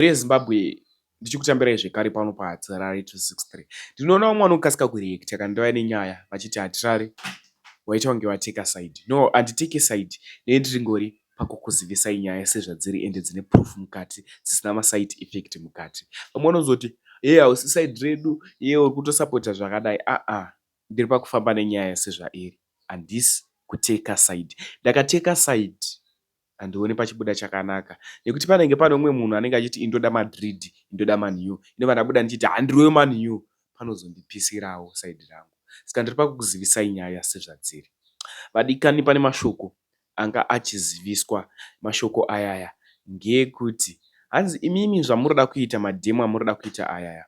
Rezimbabwe ndichikutambirai zvekare pano paHatirare 263. Ndinoona vamwe vanokasika kureacta kana ndauya nenyaya vachiti Hatirare waita kunge wateka side. No, handiteke side, ndinenge ndiringori pakukuzivisai nyaya sezvadziri ende dzine proof mukati dzisina maside effect mukati. Vamwe vanozoti hee hausi side redu, hee uri kutosapota zvakadai. Aa, ndiri pakufamba nenyaya sezvairi, handisi kuteka side. Ndakateka side handioni pachibuda chakanaka nekuti panenge pane umwe munhu anenge achiti indoda Madrid, indoda Man U, inobva ndabuda ndichiti handiriwe Man U, panozondipisirawo side rangu. Saka ndiri pakukuzivisai nyaya sezvadziri. Vadikani, pane mashoko anga achiziviswa. Mashoko ayaya ngeekuti hanzi imimi zvamunoda kuita madhemo amunoda kuita ayaya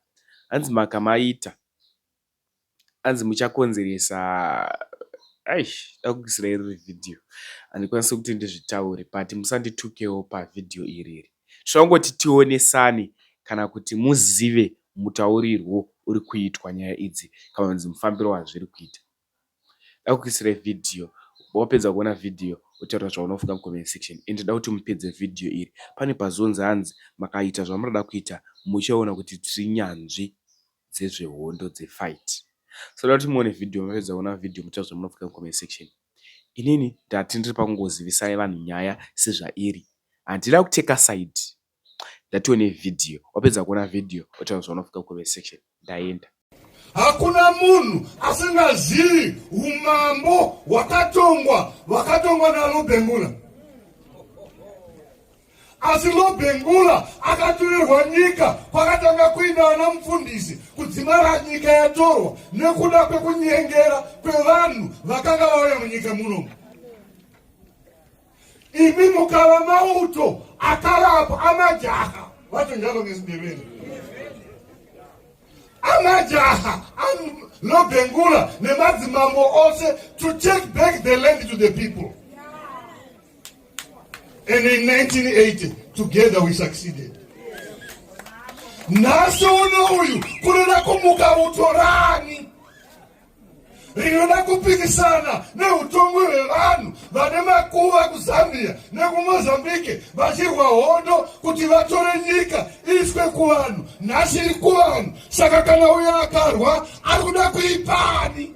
hanzi makamaita hanzi muchakonzeresa aish dakukuisirai riri vhidhiyo handikwanisi kuti ndizvitaure but musanditukewo pavhidhiyo iriri. Tinoda tionesane kana kuti muzive mutaurirwo uri kuitwa nyaya idzi kana kunzi mufambiro wazviri kuita. Dakukuisirai vhidhiyo, wapedza kuona vhidhiyo wotaura zvaunofunga mucomment section. Ende ndoda kuti mupedze vhidhiyo iri. Pane pazonzi hanzi makaita zvamunoda kuita muchaona kuti tiri nyanzvi dzezvehondo dzefight. So ndoda kuti muone vhidhiyo, mapedza kuona vhidhiyo motaura zvamunofunga mucomment section. Inini ndati ndiri pakungozivisai vanhu nyaya sezvairi. Handina kuteka side. Ndatione vhidhiyo, wapedza kuona vhidhiyo wotaura zvaunofunga mucomment section. Ndaenda. Hakuna munhu asingazivi umambo hwakatongwa hwakatongwa naLobengula. Asi Lobengula akatorerwa nyika kwakatanga kuina vana mufundisi kudzimara nyika yatorwa nekuda kwekunyengera kwevanhu vakanga vauya munyika munomu. Imi mukava mauto akavapo amajaha vacho njalo ngesiNdebele amajaha Lobengula nemadzimambo ose to take back the land to the people. And in 1980 together we succeeded. Nhasi uno uyu kunoda kumuka uto rani rinoda kupikisana neutongi hwevanhu vane makuva kuZambia nekuMozambique vachirwa hondo kuti vatore nyika iiswe kuvanhu. Nhasi iri kuvanhu, saka kana uyo akarwa ari kuda kuipani?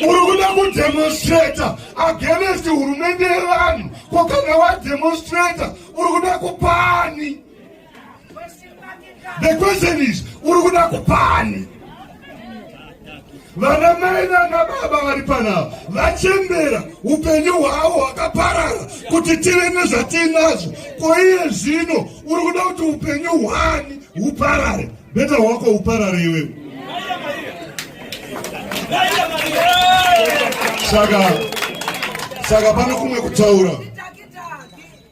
Uri kuda kudemonstrata against hurumende yevanhu, ko kana wademonstrata uri kuda kupani? The question is, uri kuda kupani? Vana mai nana baba vari panapa vachembera, upenyu hwavo hwakaparara kuti tive nezvatiinazvo. Ko iye zvino uri kuda kuti upenyu hwani huparare? Beta hwako huparare iwewe. Saka pano kumwe kutaura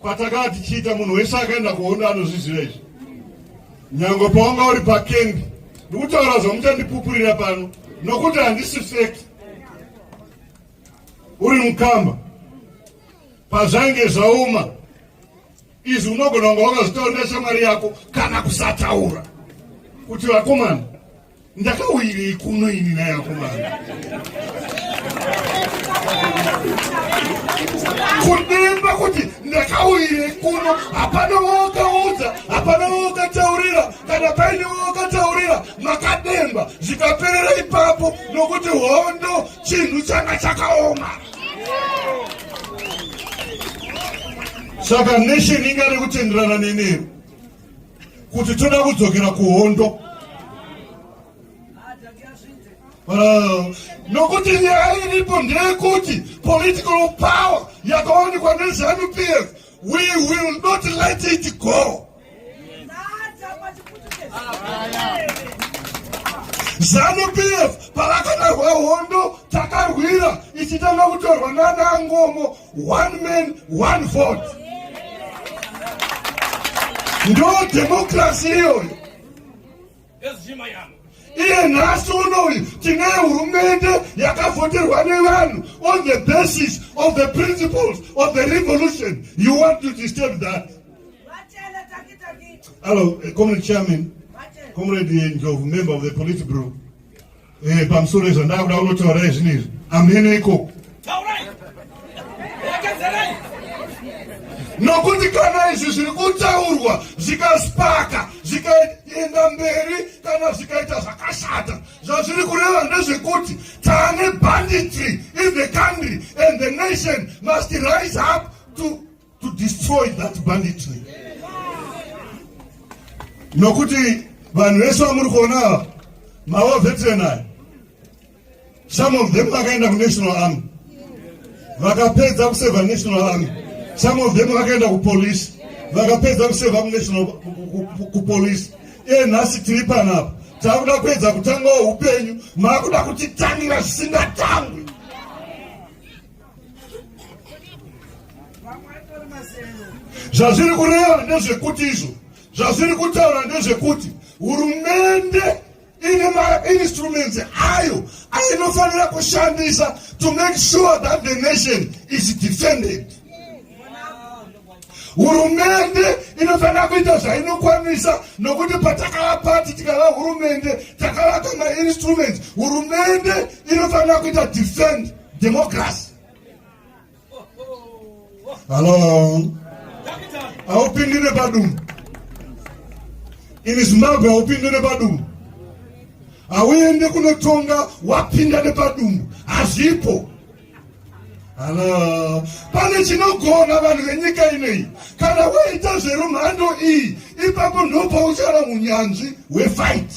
kwatakava tichiita, munhu wese akaenda kuhondo anozviziva izvi. Nyange pawanga uri pakembi, ndikutaura zvamuchandipupurira pano nokuti handisi feki. Uri mukamba, pazvainge zvaoma izvi, unogona kunge wakazvitaurira shamwari yako kana kusataura kuti vakomana ndakawirei kuno ini naye akomana kudemba kuti ndakawirei kuno. Hapana wawakaudza, hapana wawakataurira. Kana paine wawakataurira, makademba zvikaperera ipapo, nokuti hondo chinhu changa chakaoma. Saka nation ingade kutenderana nenero kuti toda kudzokera kuhondo, nokuti nyaya iripo ndeyekuti political power yakawanikwa neZANU PF, we will not let it go. ZANU PF pavakanarwa hondo takarwira ichitanga kutorwa nanaNkomo, one man one vote, ndo democracy iyoyo. Iye nhasi unoyu tine hurumende yakavhoterwa nevanhu on the basis of the principles of the revolution. You want to disturb that? Hello, Comrade Chairman, Comrade Ndlovu, member of the Politburo. Pamusoro izvo ndakuda kunotaura izvino izvi amhene ikoko. Nokuti kana izvi zviri kutaurwa zvikaspaka, zvikaenda mberi, kana zvikaita zvakashata, zvazviri kureva ndezvekuti taane banditry in the country and the nation must rise up to destroy that banditry. Nokuti vanhu vese vamuri kuona ava, mawar veteran aya, some of them vakaenda kunational army, vakapedza kuseva national army. Some of them vakaenda kupolice, vakapedza kuseva kunational kupolice. Iye nhasi tiri panapa, taakuda kuedza kutangawo upenyu, maakuda kutitangira zvisingatangwi. Zvazviri kureva ndezvekuti, izvo zvazviri kutaura ndezvekuti hurumende ine mainstruments ayo ainofanira kushandisa to make sure that the nation is defended. Hurumende inofanira kuita zvainokwanisa, nokuti patakava pati, tikava hurumende, takavaka mainstruments. Hurumende inofanira kuita defend democracy. Hallo, haupindi nepadumbu in Zimbabwe, haupindi nepadumbu, hauende kunotonga wapinda nepadumbu, hazvipo. Hallo, pane chinogona vanhu venyika inei. Kana waita zverumhando iyi, ipapo ndopauchava unyanzvi hwefight.